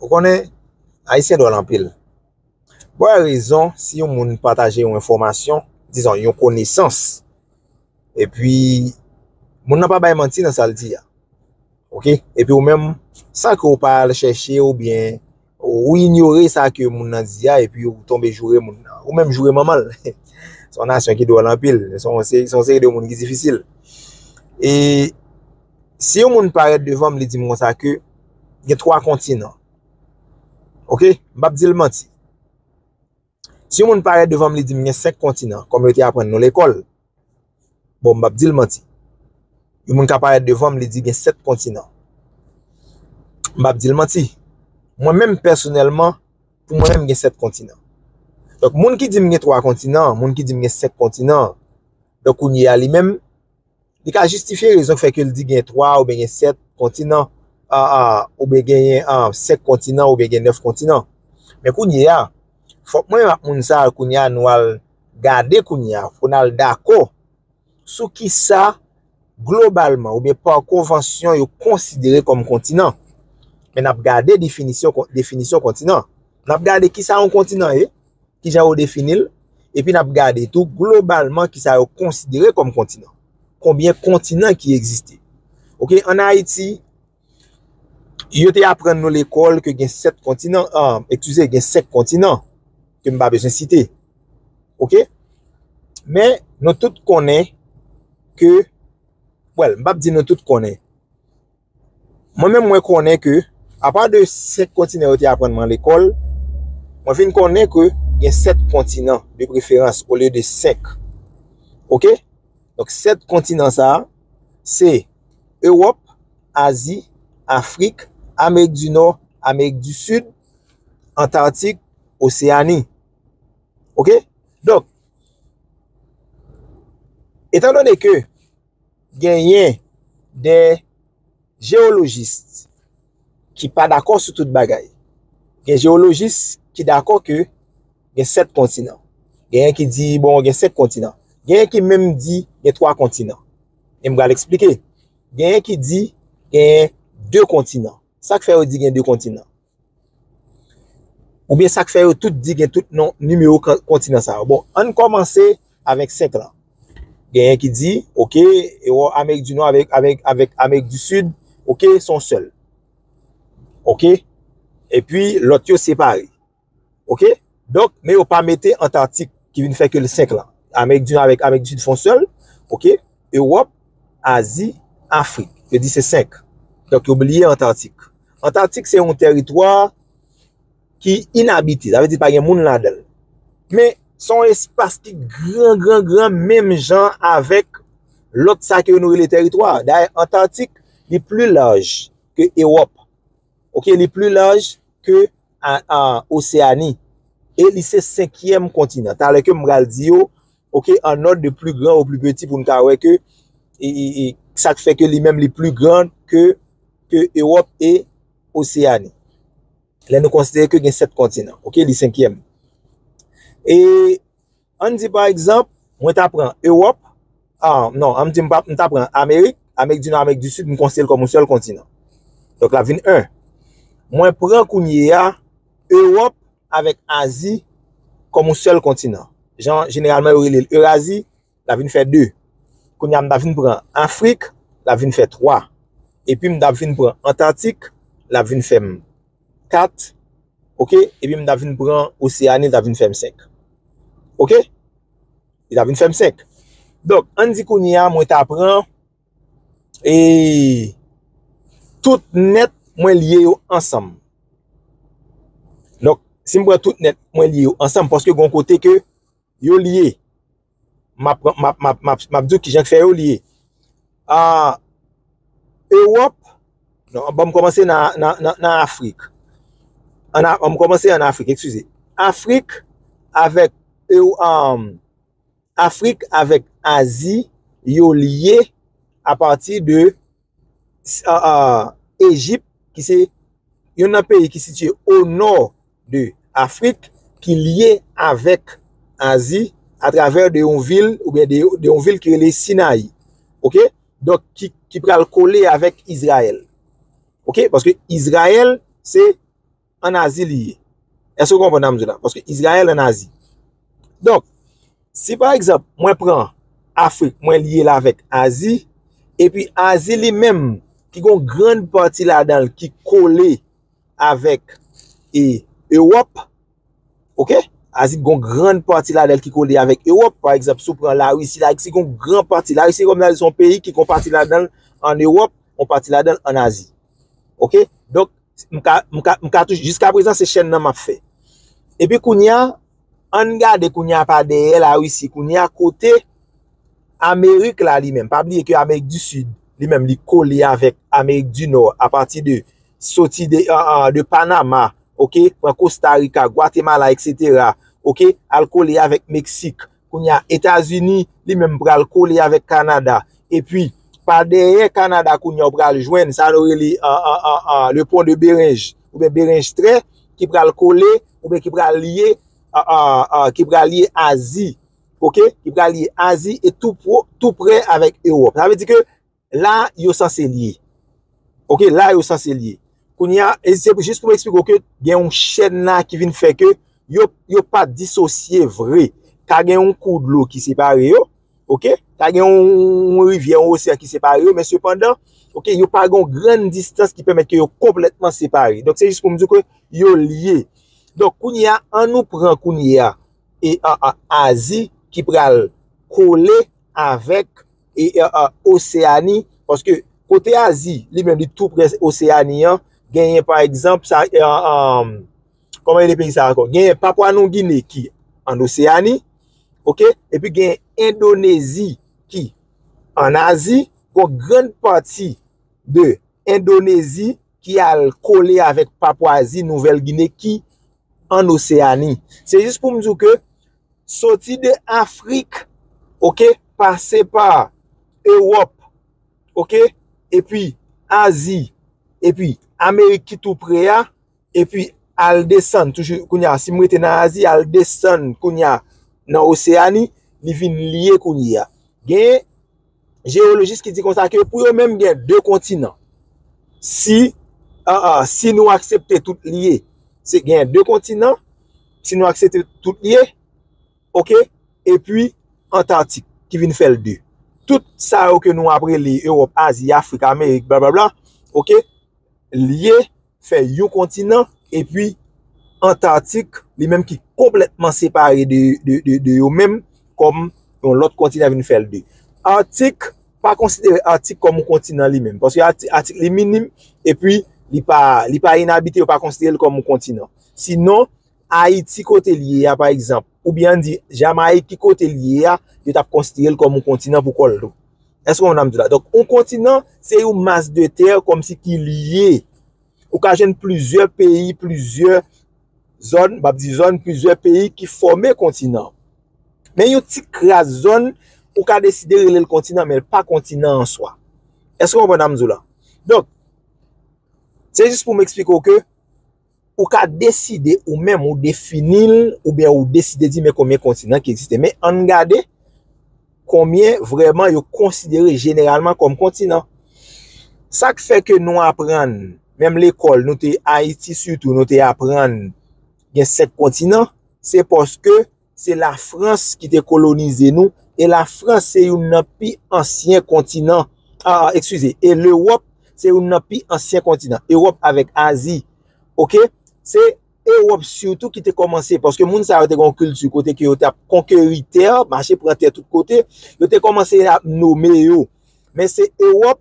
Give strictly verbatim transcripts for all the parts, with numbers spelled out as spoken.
Ou konnen, Ayisyen dwòl anpil. Bon, rezon, si yon moun pataje yon enfòmasyon, dizon, yon konesans, epi moun nan pa bay manti nan sa l di a. Oke? Epi ou menm, san ke ou pa al chèche oubyen ou inyore sa ke moun nan di a, epi ou tonbe joure moun nan. Ou menm joure manman l. Se yon nasyon ki dwòl anpil. Se yon se- se yon seri de moun ki difisil. E si yon moun parèt devan m, li di m konsa ke gen twa kontinan. Oke? M p ap di l manti. Si yon moun parèt devan m, li di m gen senk kontinan, kòm yo te aprann nou lekòl, bon, m p ap di l manti. Yon moun ka parèt devan m, li di gen sèt kontinan. M p ap di l manti. Mwen menm, pèsonèlman, pou mwen menm, gen sèt kontinan. Donk, moun ki di m gen twa kontinan, moun ki di m gen senk kontinan, donk, kounye a, li menm, li ka jistifye rezon ki fè ke l di gen twa oubyen gen sèt kontinan, a, a, oubyen genyen, a, senk kontinan oubyen gen nèf kontinan. Men kounye a, fòk mwen menm ak moun sa a, kounye a, nou al gade kounye a, pou n al dakò sou kisa, globalman, oubyen pa konvansyon, yo konsidere kòm kontinan. Men n ap gade definisyon, definisyon kontinan. N ap gade kisa yon kontinan ye, kijan yo defini l, epi n ap gade tou globalman kisa yo konsidere kòm kontinan. Konbyen kontinan ki egziste. Oke, ann Ayiti, yo te aprann nou lekòl ke gen sèt kontinan, ah, eskize, gen senk kontinan ke m pa bezwen site. Oke? Men, nou tout konnen ke, well, m p ap di nou tout konnen. Mwen menm, mwen konnen ke, apa de senk kontinan yo te aprann mwen lekòl, mwen vin konnen ke gen sèt kontinan, de preferans, olye de senk. Oke? Donk, sèt kontinan sa a, se Ewòp, Azi, Afrik, Amerik di Nò, Amerik di Sid, Antarktik, Oseyani. Oke? Donk, etandone ke genyen de jewolojis ki pa dakò sou tout bagay. Gen jewolojis ki dakò ke gen sèt kontinan. Genyen ki di, bon, gen senk kontinan. Genyen ki menm di gen twa kontinan. E m pral eksplike. Genyen ki di gen de kontinan. Sa k fè yo di gen de kontinan? Oubyen sa k fè yo tout di gen tout non, nimewo kan- kontinan sa yo? Bon, ann kòmanse avèk senk lan. Genyen ki di, oke, Ewo-, Amerik di Nò avèk, avèk, avèk Amerik di Sid, oke, se yon sèl. Oke? Epi, lòt yo separe. Oke? Donk, men yo pa mete Antaktik, ki vin fè ke l senk lan. Amerik di Nò avèk Amerik di Sid fè yon sèl, oke? Ewòp, Azi, Afrik. Yo di se senk. Donk, yo bliye Antaktik. Antaktik se yon tèritwa ki inabite. Sa vle di pa gen moun ladan l. Men, se yon espas ki gran, gran, gran, menm jan avèk lòt sa ke nou rele tèritwa. Dayè, Antaktik, li pli laj ke Ewòp. Oke, li pli laj ke a, a, Oseyani. E li se senkyèm kontinan. Talè ke m pral di yo, oke, an òd de pli gran o pli peti pou n ka wè ke, e, e, e, sa k fè ke li menm li pli gran ke, ke Ewòp e Oseyani. Lè nou konsidere ke gen sèt kontinan, oke, li senkyèm. E ann di, pa egzanp, mwen ta pran Ewòp, a, non, ann di m pa, m ta pran Amerik, Amerik di Nò, Amerik di Sid, m konsidere l kòm yon sèl kontinan. Donk, l ap vin en. Mwen pran kounye a Ewòp avèk Azi kòm yon sèl kontinan. Jan jeneralman yo rele l Erazi, l ap vin fè de. Kounye a, m ta vin pran Afrik, l ap vin fè twa. Epi m ta vin pran Antaktik, l ap vin fè m kat. Oke? Epi m ta vin pran Oseyani, l ta vin fè m senk. Oke? Li ta vin fè m senk. Donk, ann di kounye a, mwen ta pran, e, tout nèt, mwen lye yo ansanm. Donk, si m pran tout nèt, mwen lye yo ansanm, paske gon kote ke yo lye. M ap, m ap, m ap, m ap, m ap di w kijan k fè yo lye. A, Ewòp, non, ban m kòmanse nan, nan, nan, nan Afrik. An A-, ban m kòmanse an Afrik, eskize. Afrik avèk Ew-, um, Afrik avèk Azi, yo lye apati de, a, a, Ejip, ki se youn nan peyi ki sitiye o nò de Afrik, ki lye avèk Azi atravè de yon vil, oubyen de, de yon vil ki rele Sinayi. Oke? Donk, ki, ki pral kole avèk Izrayèl. Oke? Paske Izrayèl, se ann Azi li ye. Èske w konprann sa m di w la? Paske Izrayèl ann Azi. Donk, si pa egzanp, mwen pran Afrik, mwen lye l avèk Azi, epi Azi li menm, ki gon grann pati ladan l ki kole avèk e, Ewòp, oke? Azi gon grann pati ladan l ki kole avèk Ewòp. Pa egzanp, si w pran Larisi, Larisi gon gran pati. Larisi, kòm Larisi, se yon peyi ki gon pati ladan l ann Ewòp, yon pati ladan l ann Azi. Oke? Donk, m ka, m ka, m ka touche, jiska prezan, se chèn nan m ap fè. Epi kounye a, ann gade kounye a pa dèyè Larisi, kounye a kote Amerik la li menm. Pa bliye ke Amerik di Sid, li menm, li kole avèk Amerik di Nò apati de, soti de, an, an, de Panama, oke, pran Kosta Rika, Gwatemala, etsetera, oke, al kole avèk Meksik. Kounye a, Etazini, li menm pral kole avèk Kanada. Epi, pa dèyè Kanada, kounye a, ou pral jwenn sa nou rele, an, an, an, an, le pon de Berenj, oubyen Berenj Trè, ki pral kole, oubyen ki pral lye, an, an, an, ki pral lye Azi, oke? Ki pral lye Azi e tou pwo-, tou prè avèk Ewòp. Sa vle di ke la, yo sanse lye. Oke, la, yo sanse lye. Kounye a, e se pou, jis pou m eksplike w ke gen yon chèn la ki vin fè ke yo, yo pa disosye vre. Ka gen yon kou dlo ki separe yo, oke? Ka gen yon, yon rivyè, yon oseyan ki separe yo, men sepandan, oke, yo pa gen yon grann distans ki pèmèt ke yo konplètman separe. Donk, se jis pou m di w ke yo lye. Donk, kounye a, ann nou pran kounye a, e, a, a, Azi ki pral kole avèk, e, a, a, Oseani, paske kote Azi, li menm, li tou prè Oseani an, genyen, pa egzanp, sa, e, a, a, kòman rele peyi sa ankò? Genyen Papwa Nou Gine ki ann Oseani, oke? Epi genyen Endonezi ki ann Azi, gon grann pati de Endonezi ki al kole avèk Papwazi Nouvèl Gine ki ann Oseani. Se jis pou m di w ke soti de Afrik, oke, pase pa Ewòp, oke, epi Azi, epi Amerik ki tou pre a, epi al desann, toujou, kounye a, si m rete nan Azi, al desann, kounye a, nan Oseani, li vin lye kounye a. Gen jewolojis ki di konsa ke pou yo menm gen de kontinan. Si, a, a, si nou aksepte tout lye, se gen de kontinan, si nou aksepte tout lye, oke, epi Antatik, ki vin fè l de. Tout sa yo ke nou ap rele Ewòp, Azi, Afrik, Amerik, blablabla, oke, lye, fè yon kontinan, epi Antatik, li menm ki konplètman separe de, de, de, de yo menm, kòm yon lòt kontinan vin fè l de. Atik, pa konsidere Atik kòm yon kontinan li menm, paske Atik, Atik li minim, epi li pa, li pa inabite, yo pa konsidere l kòm yon kontinan. Sinon, Ayiti kote l ye a, pa egzanp, oubyen ann di Jamayik ki kote l ye a, yo t ap konsidere l kòm yon kontinan pou kò l tou. Èske w konprann sa m di w la? Donk, yon kontinan, se yon mas de tè kòmsi ki lye. Ou ka jwenn plizyè peyi, plizyè zòn, m ap di zòn, plizyè peyi ki fòme kontinan. Men yon ti kras zòn, ou ka deside rele l kontinan, men l pa kontinan an swa. Èske w konprann sa m di w la? Donk, se jis pou m eksplike w ke ou ka deside ou menm, ou defini l, oubyen ou deside di men konbyen kontinan ki egziste. Men ann gade konbyen vrèman yo konsidere jeneralman kòm kontinan. Sa k fè ke nou aprann, menm lekòl, nou te, Ayiti sitou, nou te aprann gen senk kontinan, se paske se Lafrans ki te kolonize nou, e Lafrans se youn nan pi ansyen kontinan, a, eskize, e Lewòp se youn nan pi ansyen kontinan, Ewòp avèk Azi, oke? Se Ewòp sitou ki te kòmanse, paske moun sa yo te gen yon kilti kote ke yo t ap konkeri tè, mache pran tè tout kote, yo te kòmanse ap nome yo. Men se Ewòp,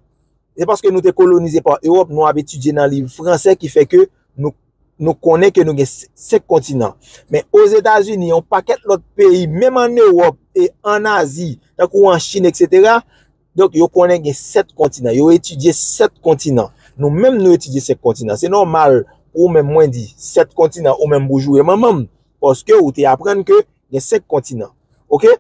se paske nou te kolonize pa Ewòp, nou ap etidye nan liv fransè ki fè ke nou, nou konnen ke nou gen s-, senk kontinan. Men Ozetazini, yon pakèt lòt peyi, menm ann Ewòp e ann Azi, tankou an Chin, etsetera, donk, yo konnen gen sèt kontinan. Yo etidye sèt kontinan. Nou menm, nou etidye senk kontinan. Se nòmal pou ou menm mwen di sèt kontinan, ou menm pou joure manman m. Paske ou te aprann ke gen senk kontinan. Oke?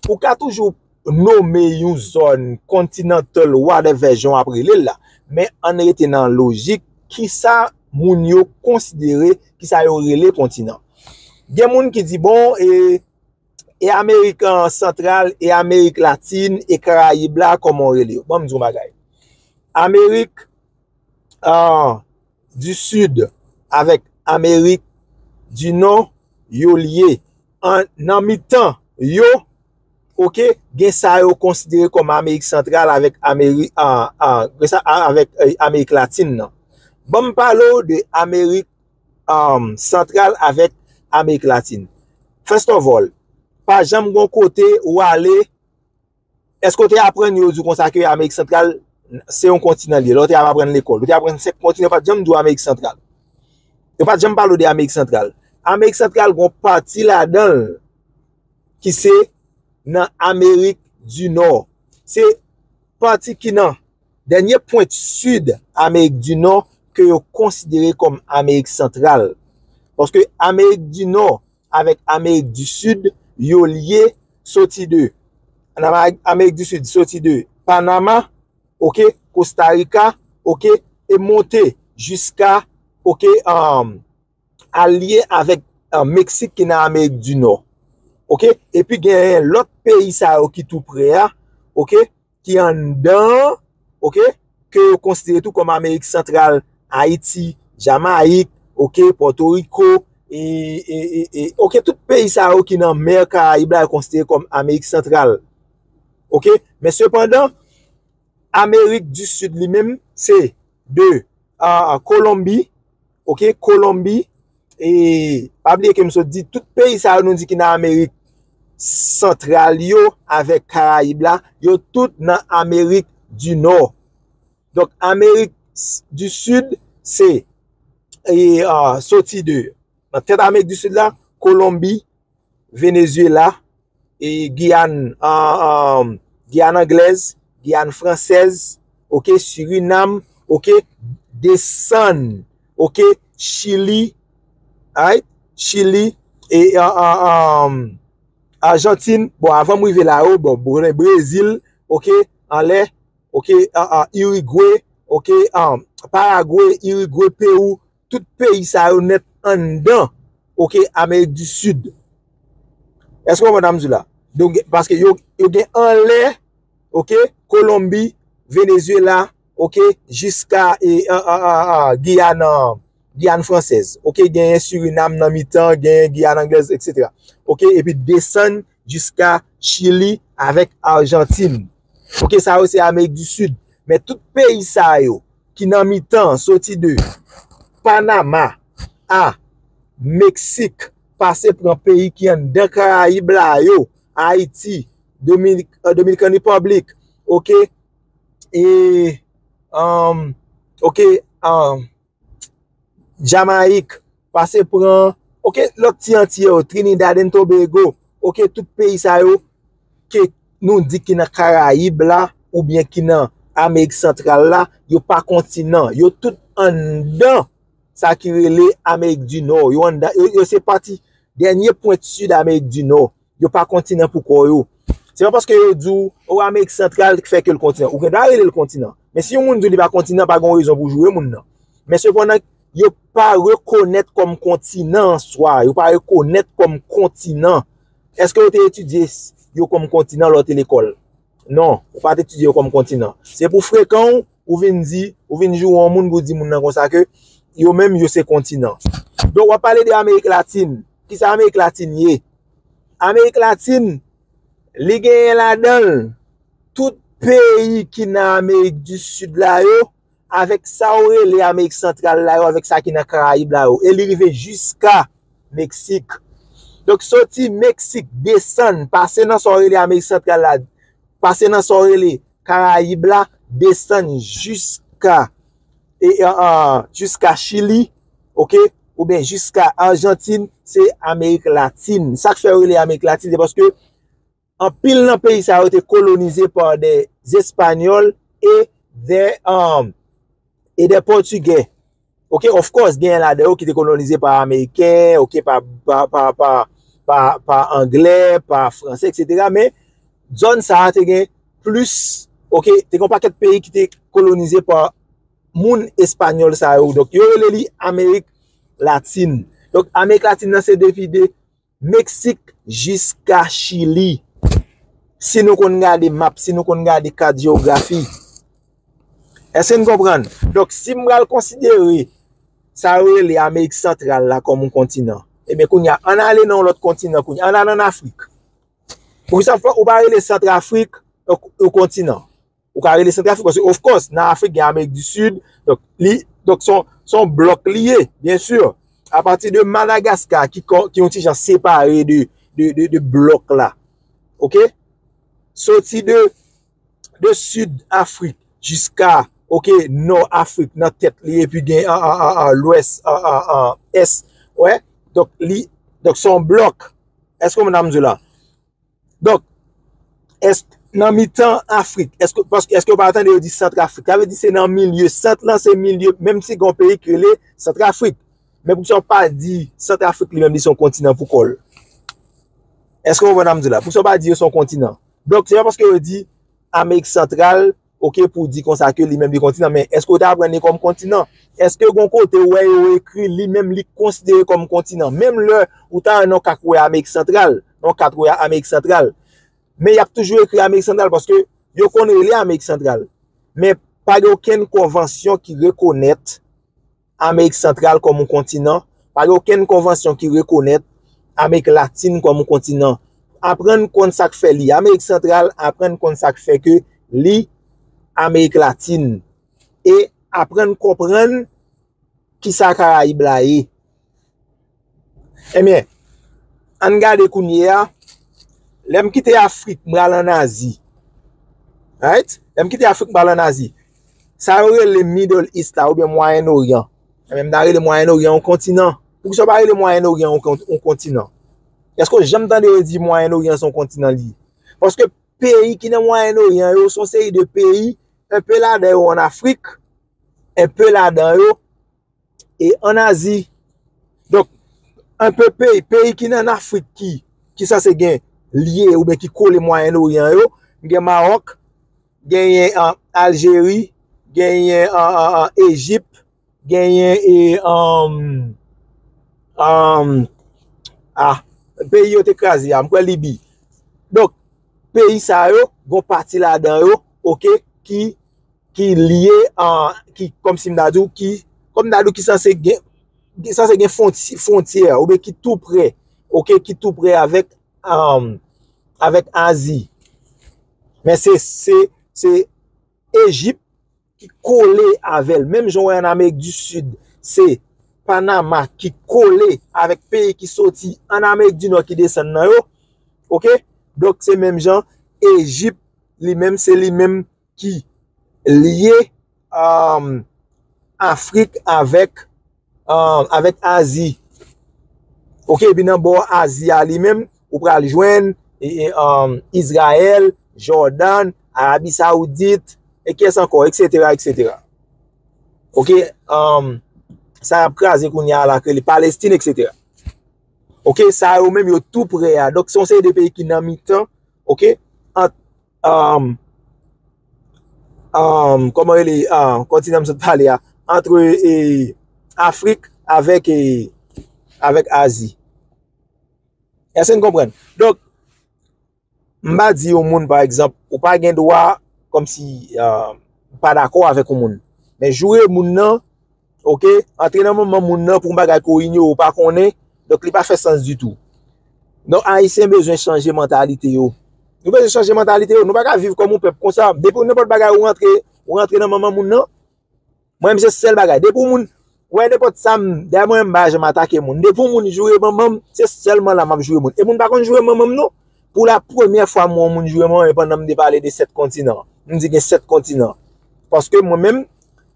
Ou ka toujou nome yon zòn, continental, whatever jan w ap rele l la. Men ann rete nan lojik, kisa moun yo konsidere, kisa yo rele kontinan. Gen moun ki di, bon, e, e Amerik, an, Santral, e Amerik Latin, e Karayib la, kòman w rele yo? Ban m di w yon bagay. Amerik, an, di Sid avèk Amerik di Nò yo lye. An, nan mitan yo, oke, gen sa yo konsidere kòm Amerik Santral avèk Ameri-, a, a, gen sa, a, avèk, e, Amerik Latin nan. Ban m pale w de Amerik, um, Santral avèk Amerik Latin. First of all, pa janm gon kote ou ale, èske w te aprann yo di w konsa ke Amerik Santral se yon kontinan li ye? Lè w te ap aprann lekòl, ou te aprann senk kontinan, yo pa t janm di w Amerik Santral. Yo pa t janm pale w de Amerik Santral. Amerik Santral gon pati ladan l ki se nan Amerik di Nò. Se pati ki nan dènye pwent sid Amerik di Nò ke yo konsidere kòm Amerik Santral. Paske Amerik di Nò avèk Amerik di Sid, yo lye soti de, an Ama-, Amerik di Sid, soti de Panama, oke, Kosta Rika, oke, e monte jiska, oke, um, al lye avèk, uh, Meksik ki nan Amerik di Nò. Oke? Epi genyen lòt peyi sa yo ki tou pre a, oke? Ki anndan, oke? Ke yo konsidere tou kòm Amerik Santral, Ayiti, Jamayik, oke, Pòtoriko, e, e, e, e, oke, tout peyi sa yo ki nan mè Karayib la, yo konsidere kòm Amerik Santral. Oke? Men sepandan, Amerik di Sid li menm, se de, a, Kolonbi, oke, Kolonbi, e pa bliye ke m sot di, tout peyi sa yo nou di ki nan Amerik Santral yo avèk Karayib la, yo tout nan Amerik di Nò. Donk, Amerik s-, di Sid, se, e, a, soti de, nan tèt Amerik di Sid la, Kolonbi, Venezuela, e Giyàn, a, a, Giyàn Anglèz, Giyàn Fransèz, oke, Sirinam, oke, desann, oke, Chili, alright? Chili, e, a, a, a, Ajantin, bon, avan m rive la yo, bon, Bre-, Brezil, oke, anlè, oke, a, a, Irigwe, oke, a, Paragwe, Irigwe, Pewou, tout peyi sa yo nèt anndan, oke, Amerik di Sid. Èske w konprann sa m di w la? Donk, paske yo, yo gen anlè, oke, Kolonbi, Venezuela, oke, jiska, e, a, a, a, a, Giyàn, a, Giyàn Fransèz. Oke, genyen Sirinam nan mitan, genyen Giyàn Anglèz, etsetera. Oke, epi desann jiska Chili avèk Ajantin. Oke, sa yo se Amerik di Sid. Men tout peyi sa yo ki nan mitan, soti de Panama a Meksik, pase pran peyi ki anndan Karayib la yo, Ayiti, Dominik-, euh, Dominican Republic, oke, e, um, oke, um, Jamayik, pase pran, oke, lòt ti anti yo, Trinidad and Tobago, oke, tout peyi sa yo ke nou di ki nan Karayib la, oubyen ki nan Amerik Santral la, yo pa kontinan, yo tout anndan sa ki rele Amerik di Nò, yo anndan, yo, yo se pati dènye pwent sid Amerik di Nò, yo pa kontinan pou kò yo. Se pa paske yo di w, o, Amerik Santral ki fè ke l kontinan. Ou gen dwa rele l kontinan. Men si yon moun di w li pa kontinan, pa gen rezon pou w joure moun nan. Men sepandan, yo pa rekonèt kòm kontinan an swa. Yo pa rekonèt kòm kontinan. Èske yo te etidye s-, yo kòm kontinan lè w te lekòl? Non, ou pa t etidye yo kòm kontinan. Se pou frekan w, ou vin di, ou vin joure yon moun pou di moun nan konsa ke yo menm yo se kontinan. Donk, w ap pale de Amerik Latin. Kisa Amerik Latin ye? Amerik Latin, li genyen ladan l tout peyi ki nan Amerik di Sid la yo, avèk sa w rele Amerik Santral la yo, avèk sa ki nan Karayib la yo. E li rive jiska Meksik. Donk, soti Meksik, desann, pase nan sa w rele Amerik Santral la, pase nan sa w rele Karayib la, desann jiska, e, e, e, jiska Chili, oke, oubyen jiska Ajantin, se Amerik Latin. Sa k fè yo rele Amerik Latin, se paske anpil nan peyi sa yo te kolonize pa de Espanyòl e de, um, e de Pòtigè. Oke, of course, genyen ladan yo ki te kolonize pa Ameriken, oke, pa, pa, pa, pa, pa, pa Anglè, pa Fransè, etsetera. Men, zòn sa a te gen plis, oke, te gen yon pakèt peyi ki te kolonize pa moun Espanyòl sa yo. Donk, yo rele li Amerik Latin. Donk, Amerik Latin nan se depi de Meksik jiska Chili. Si nou konn gade map, si nou konn gade kat jewografi. Èske n konprann? Donk, si m pral konsidere sa yo rele Amerik Santral la kòm yon kontinan. Ebyen, kounye a, ann ale nan yon lòt kontinan, kounye a, ann ale ann Afrik. Poukisa fò ou pa rele Santrafrik yon, yon kontinan? Ou ka rele Santrafrik, paske, of course, nan Afrik, gen Amerik di Sid, donk, li, donk, se yon, se yon blòk li ye, byen si. Apati de Madagaska, ki, ki yon ti jan separe de, de, de, de blòk la. Oke? Soti de, de Sid Afrik jiska, oke, Nò Afrik nan tèt li, epi gen, an, an, an, an, Lwès, an, an, an, Ès, wè? Donk, li, donk, se yon blòk. Èske w konprann sa m di w la? Donk, èske nan mitan Afrik, èske, paske, èske w pa tande yo di Santrafrik? Sa vle di se nan milye sant lan, se milye, menm si gen yon peyi ki rele Santrafrik. Men poukisa w pa di Santrafrik li menm li se yon kontinan pou kò l? Èske w konprann sa m di w la? Poukisa w pa di yo se yon kontinan? Donk, se pa paske yo di Amerik Santral, oke, pou di konsa ke li menm li kontinan, men èske w te aprann li kòm kontinan? Èske gon kote w wè yo ekri li menm li konsidere kòm kontinan? Menm lè ou ta nan yon kat wè Amerik Santral, nan yon kat wè Amerik Santral, men y ap toujou ekri Amerik Santral paske yo konn rele Amerik Santral. Men pa gen okenn konvansyon ki rekonèt Amerik Santral kòm yon kontinan, pa gen okenn konvansyon ki rekonèt Amerik Latin kòm yon kontinan. Aprann konn sa k fè li Amerik Santral, aprann konn sa k fè ke li Amerik Latin. E aprann konprann kisa Karayib la ye. Ebyen, ann gade kounye a, lè m kite Afrik, m pral ann Azi. Right? Lè m kite Afrik, m pral ann Azi. Sa yo rele Middle East la, oubyen Mwayen Oryan. Ebyen, m ta rele Mwayen Oryan yon kontinan. Poukisa w pa rele Mwayen Oryan yon kon-, yon kontinan? Èske w janm tande yo di Mwayen Oryan se yon kontinan li ye? Paske peyi ki nan Mwayen Oryan yo, se yon seri de peyi, enpe ladan yo ann Afrik, enpe ladan yo e ann Azi. Donk, enpe peyi, peyi ki nan Afrik ki, ki sanse gen lye oubyen ki kole Mwayen Oryan yo, gen Mawòk, genyen, ah, Aljeri, genyen, ah, ah, ah, Ejip, genyen e, um, um, ah, peyi yo te kraze a, m kwè Libi. Donk, peyi sa yo, gon pati ladan yo, oke, ki, ki lye, ah, ki, kòmsi m ta di w, ki, kòm m ta di w, ki sanse gen, ki sanse gen fwonti-, fwontyè, oubyen ki tou pre, oke, ki tou pre avèk, um, avèk Azi. Men se, se, se Ejip ki kole avè l. Menm jan w wè ann Amerik di Sid, se Panama ki kole avèk peyi ki soti ann Amerik di Nò ki desann nan yo. Oke? Donk, se menm jan Ejip, li menm, se li menm ki lye, um, Afrik avèk, um, avèk Azi. Oke, epi nan bò Azi a li menm, ou pral jwenn, e, e, um, Izrayèl, Jòdàn, Arabi Sawdit, e kiyès ankò, etsetera, etsetera. Oke, um, sa y ap kraze kounye a la, k rele Palestin, etsetera. Oke, sa yo menm yo tou pre a. Donk, se yon seri de peyi ki nan mitan, oke, ant, um, um, kòman rele, ah, kontinan m sot pale a, antre, e, Afrik avèk, e, avèk Azi. Èske n konprann? Donk, m pa di yon moun, pa egzanp, ou pa gen dwa, kòmsi, ah, pa dakò avèk yon moun. Men joure moun nan, oke, antre nan manman moun nan pou yon bagay ke w inyore, ou pa konnen, donk li pa fè sans ditou. Donk, Ayisyen bezwen chanje mantalite yo. Nou bezwen chanje mantalite yo. Nou pa ka viv kòm yon pèp konsa. Depi nenpòt bagay ou rantre, ou rantre nan manman moun nan, mwen menm se sèl bagay. Depi yon moun, wè nenpòt sa m, dayè mwen menm m pa janm atake moun. Depi yon moun joure manman m, se sèlman la m ap joure moun. E moun pa konn joure manman m non. Pou la premyè fwa m wè yon moun joure manman m, e pandan m te pale de sèt kontinan. M di gen sèt kontinan. Paske mwen menm,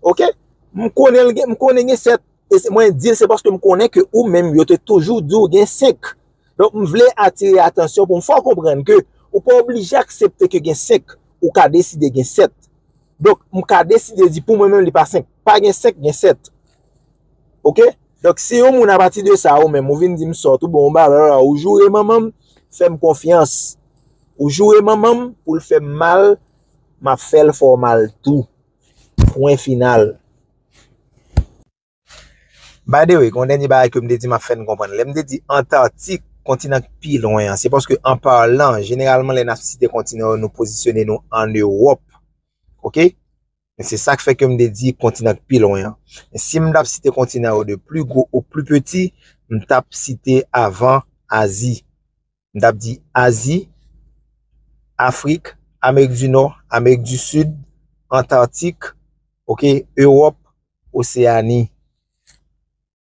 oke, m konnen l gen, m konnen gen sèt. E se, mwen di l se paske m konnen ke ou menm yo te toujou di w gen senk. Donk, m vle atire atansyon pou m fè w konprann ke ou pa oblije aksepte ke gen senk, ou ka deside gen sèt. Donk, m ka deside di pou mwen menm li pa senk. Pa gen senk, gen sèt. Oke? Donk, si yon moun apati de sa, ou menm, ou vin di m sòt, ou bon, ou ba, la, la, ou joure manman m, fè m konfyans. Ou joure manman m pou l fè m mal, m ap fè l fè w mal tou. Pwen final. By the way, gon dènye bagay ke m te di m ap fè n konprann. Lè m te di Antarktik, kontinan k pi lwen an, se paske an palan, jeneralman lè n ap site kontinan yo, nou pozisyone nou ann Ewòp. Oke? Men se sa k fè ke m te di kontinan k pi lwen an. Men si m t ap site kontinan yo de pli gwo o pli piti, m t ap site avan Azi. M t ap di Azi, Afrik, Amerik di Nò, Amerik di Sid, Antarktik, oke, Ewòp, Oseyani.